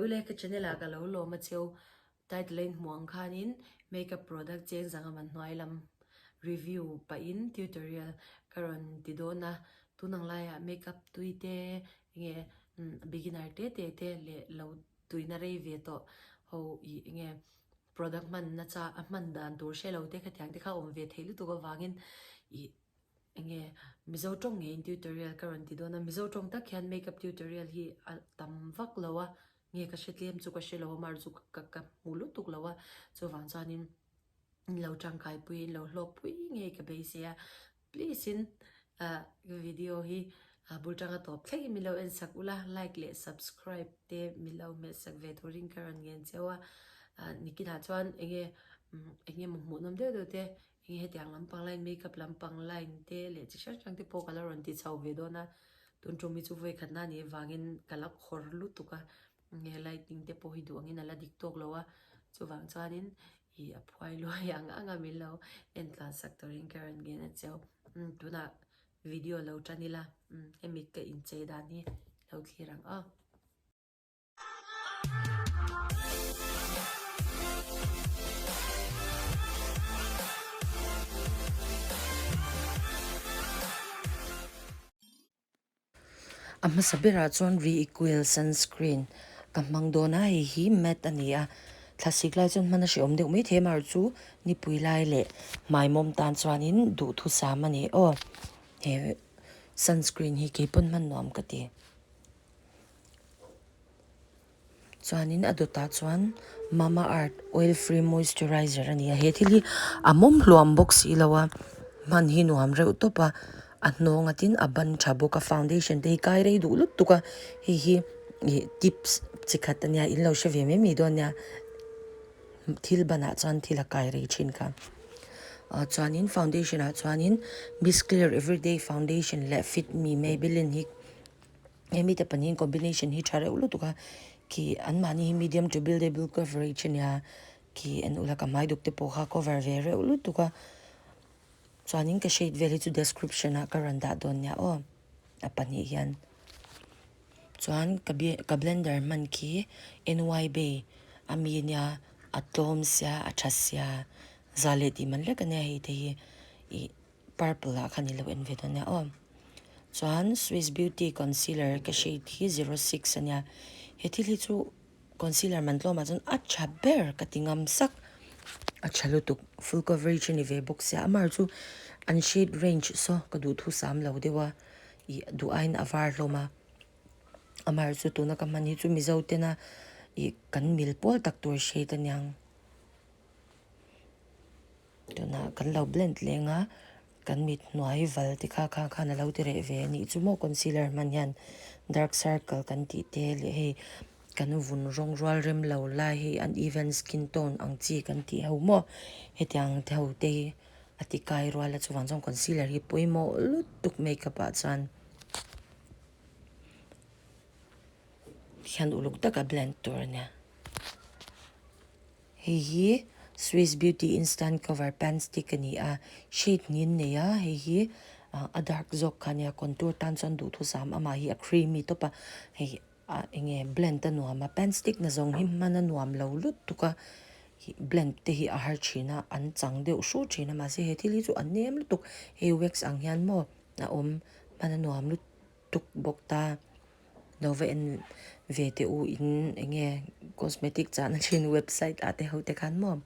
Ule ka channel ah ka lo lawm a cheu title a in hmuh ang khanin makeup product cheng zanga man hnuai lam review pahin tutorial ka rawn ti dawn a tun ang laiah makeup tui te enge beginner te te te leh lo tuina rei ve tawh ho ih enge product hmanna cha a hman dan tur hre lo te khatiang te kha awm ve theih lutuk avangin ih Enge Mizo tawng ngeiin tutorial ka rawn ti dawn a, Mizo tawng tak hian makeup tutorial hi a tam vak lo a, nge ka hre tlem chu ka hre lo a, mar chu ka ka hmu lutuk lo a, chuvang chuanin in lo tangkai pui in lo hlawk pui ngei ka beisei a, please in ah video hi bul tanga tawp thlengin min lo en sak ula, like leh subscribe te min lo hmeh sak ve turin ka rawn ngen cheu a, nikinah chuan enge enge maw hmuhnawm deuh deuh te Hei hetiang lampang line makeup lampang line te leh chi hrang hrang te pawh ka la rawn ti chho ve dawn a, tun tum hi chu vawi khatna a nih avangin ka la khawr lutuk a, nge lighting te pawh hi duh angin a la dik tawk lo a, chuvang chuanin ih a phuai luai ang ang a min lo en tlan sak turin ka rawn ngen a cheu, umm tunah video lo tan ila umm hemi ka inchei dan hi lo thlir ang aw. A hmasa berah chuan Reequil sunscreen ka hmang dawn a, hei hi matte a ni a, thlasik lai chuan hman a hrehawm deuh maithei a, amaherawhchu chu nipui lai leh hmaimawm tan chuanin duhthusam a ni aw, he sunscreen hi keipawn hman nuam ka ti. Chuanin a dawtah chuan mama earth oil free moisturizer a ni a he thil hi a mawm hluam bawk si lo a hman hi nuam reuh tawp a a hnawng a tin a ban tha bawk a foundation te hi kai rei duh lutuk a hei hi ih tips chi khat a nia in lo hre ve mai mai dawn nia thil banah chuan thil a kai rei thin kha ah chuanin foundation ah chuanin miss clear everyday foundation leh fit me maybelline hi. Hemi te pahnihin combination hi tha reuh lutuk a khi anmahni hi medium to buildable coverage ania khi en ula ka hmai duk te pawh kha cover ve reuh lutuk a chuanin ka shade vel hi chu description ah ka rawn dah dawn nia aw a pahnih hian chuan ka ka blender hman khi N_Y bay ami ania a tlawm sia a tha sia za leh tih man lek ania hei te hi ih. Purple ah khan ilo en ve dawn nia aw. Chuan Swiss Beauty concealer ka shade hi 06 ania. He thil hi chu concealer man tlawmah chuan a tha ber ka ti ngam sak. A tha lutuk full coverage a ni ve bawk sia. Amah chu an shade range saw ka duh thu sam lo deuh a ih duh aiin a var hlawm a. Amah chu tuna ka hman hi chu Mizo tena ih kan mil pawl tak tur shade aniang. Tunah kan lo blend leng a, kan mit hnuai val te kha kha khan a lo ti reh ve a nih chu maw concealer hman hian dark circle kan tih te leh hei kan vun rawng rual rem lo lai hei uneven skin tone ang chi kan tih ho maw hetiang te ho te hi a ti kai rual a chuvang chuan concealer hi pawimawh lutuk makeup ah chuan hian uluk taka blend tur a nia. Hei hi Swiss Beauty Instant Cover Pan Stick a ni a, shade hnin nei a, hei hi a dark zawk kha a nia, contour tan chuan duhthusam amah hi a creamy tawp a, hei ah eng nge blend a nuam a, pan stick na zawng hi hman a nuam lo lutuk a, blend te hi a har thin a, an chang deuh hru thin a, mahse he thil hi chu a nem lutuk, hei wax ang hian maw a awm hman a nuam lutuk. tuk bawk ta lo va en ve teh u in eng nge cosmetic chahna thin website ah te ho te khan maw.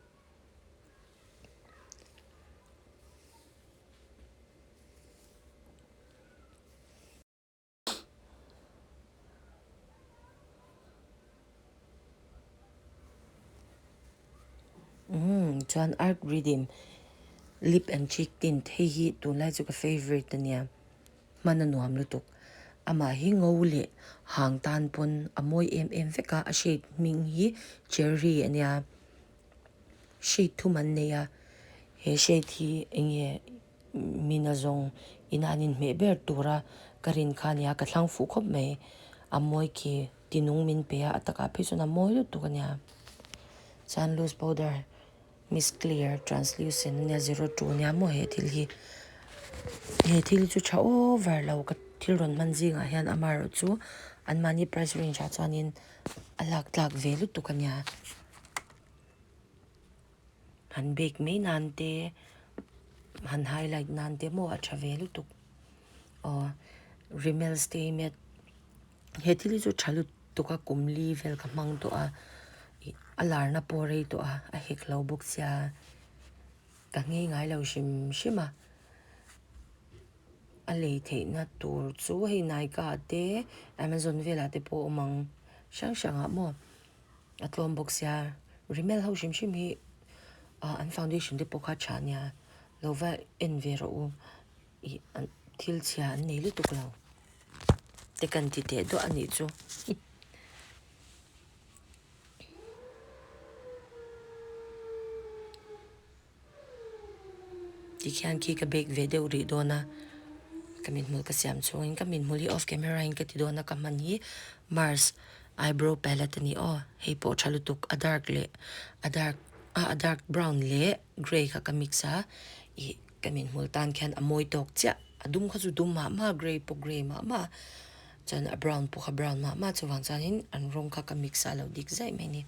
Umm chuan art rhythm lip and cheek tint hei hi tunlai chu ka favourite ania hman a nuam lutuk amah hi ngo leh hang tan pawn a mawi em em vek a a shade hming hi cherry ania shade thum an nei a he shade hi eng nge mina zawng ina an inhmeh ber tura ka rin kha ania ka thlang fuh khawp mai a mawi khi. Tinung min pe a, a takah phei chuan a mawi lutuk a nia. Chuan loose powder miss clear translucent ania 02 ania maw he thil hi. He thil chu tha over lo ka thil rawn hman zingah hian amaherawh chu anmahni price range ah chuanin a lak tlak ve lutuk a nia. Han bake mai nan te han highlight nan te maw a tha ve lutuk aw Rimmel stay matte he thil hi chu tha lutuk a kum li vel ka hmang tawh a ih a larna pawh a rei tawh a a hek lo bawk sia ka nghei ngai lo hrim hrim a a lei theihna tur chu hei Nykaa te Amazon velah te pawh a awm ang hrang hrang ah maw. A tlawm bawk sia, Rimmel ho hrim hrim hi ah an foundation te pawh kha tha nia, lo va en ve rawh u ih an thil chhia an nei lutuk lo te kan ti teh duah a nih chu. Tikhian khi ka bake ve deuh rih dawn a, ka mithmul ka siam chhungin ka mithmul hi off camera in ka ti dawn a ka hman hi Mars eyebrow palette a ni aw, hei pawh tha lutuk a dark leh a dark a a dark brown leh grey kha ka mix a ih ka mithmul tan khian a mawi tawk chiah a dum kha chu dum mah mah a grey pawh grey mah mah a chuan a brown pawh kha brown mah mah chuvang chuanin an rawng kha ka mix a a lo dik zaih mai a ni.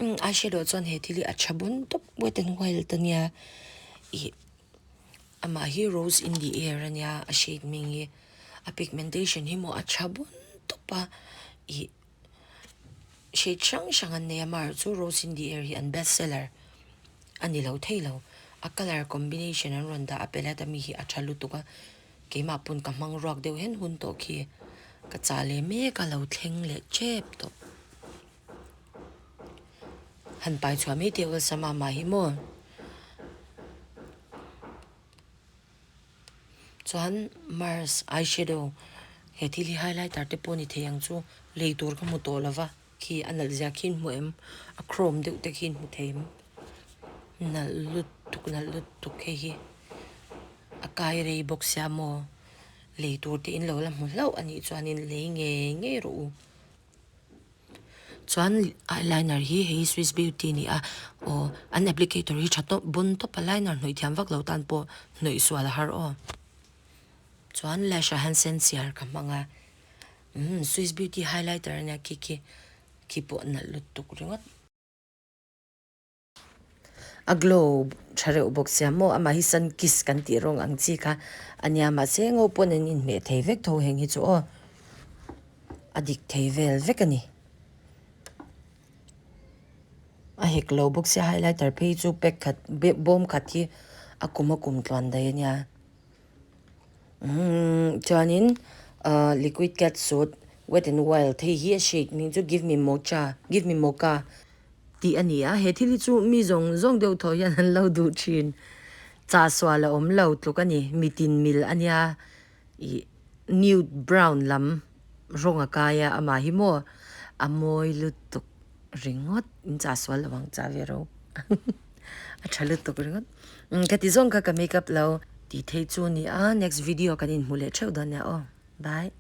Umm eyeshadow chuan he thil hi a tha bun tawp wet and wild ania ih amah hi rose in the air ania a shade hming hi a pigmentation hi maw a tha bun tawp a ih shade hrang hrang an nei a amaherawhchu rose in the air hi an best seller a ni lo thei lo a colour combination an rawn dah a palette ami hi a tha lutuk a keimah pawn ka hmang ruak deuh hen hun tawh khi ka chah leh mek a lo thleng leh tep tawh. Han pai chhuah mai teh awlsam a mah hi maw. Chuan Mars eyeshadow he thil hi highlighter te pawh a ni thei ang chu lei tur ka hmu tawh lo va khi a nalh zia khi in hmu em a chrome deuh te khi in hmu thei em nalh lutuk nalh lutuk hei hi a kai rei bawk sia maw lei tur te in lo la hmu hlauh a nih chuanin lei ngei ngei rawh u. Chuan eyeliner hi hei Swiss Beauty a ni a, aw an applicator hi tha tawp bun tawp a liner hnawih thiam vak lo tan pawh hnawih sual a har aw. Chuan lash ah hian sen siar ka hmang a, umm Swiss Beauty highlighter a nia khi khi khi pawh nalh lutuk ringawt. A glow tha reuh bawk sia maw amah hi sun kiss kan tih rawng ang chi kha a nia mahse ngo pawn an inhmeh thei vek tho heng hi chu aw a dik thei vel vek a ni a hek lo bawk sia highlighter phei chu pack khat bawm khat hi a kum a kum tluan daih a nia umm chuanin ahh liquid cat suit wet and wild hei hi a shade hming chu give me mocha give me mocha. Tih a ni a, he thil hi chu mi zawng zawng deuh thaw hian an lo duh thin. Chah sual a awm lo tluk a ni, mitin mil a nia ih nude brown lam rawng a kai a, amah hi maw a mawi lutuk ringawt, in chah sual lo ang chah ve ro a tha lutuk ringawt. Umm ka ti zawng kha ka makeup lo tih theih chu a ni a, next video kan inhmu leh theuh dawn nia aw, bye.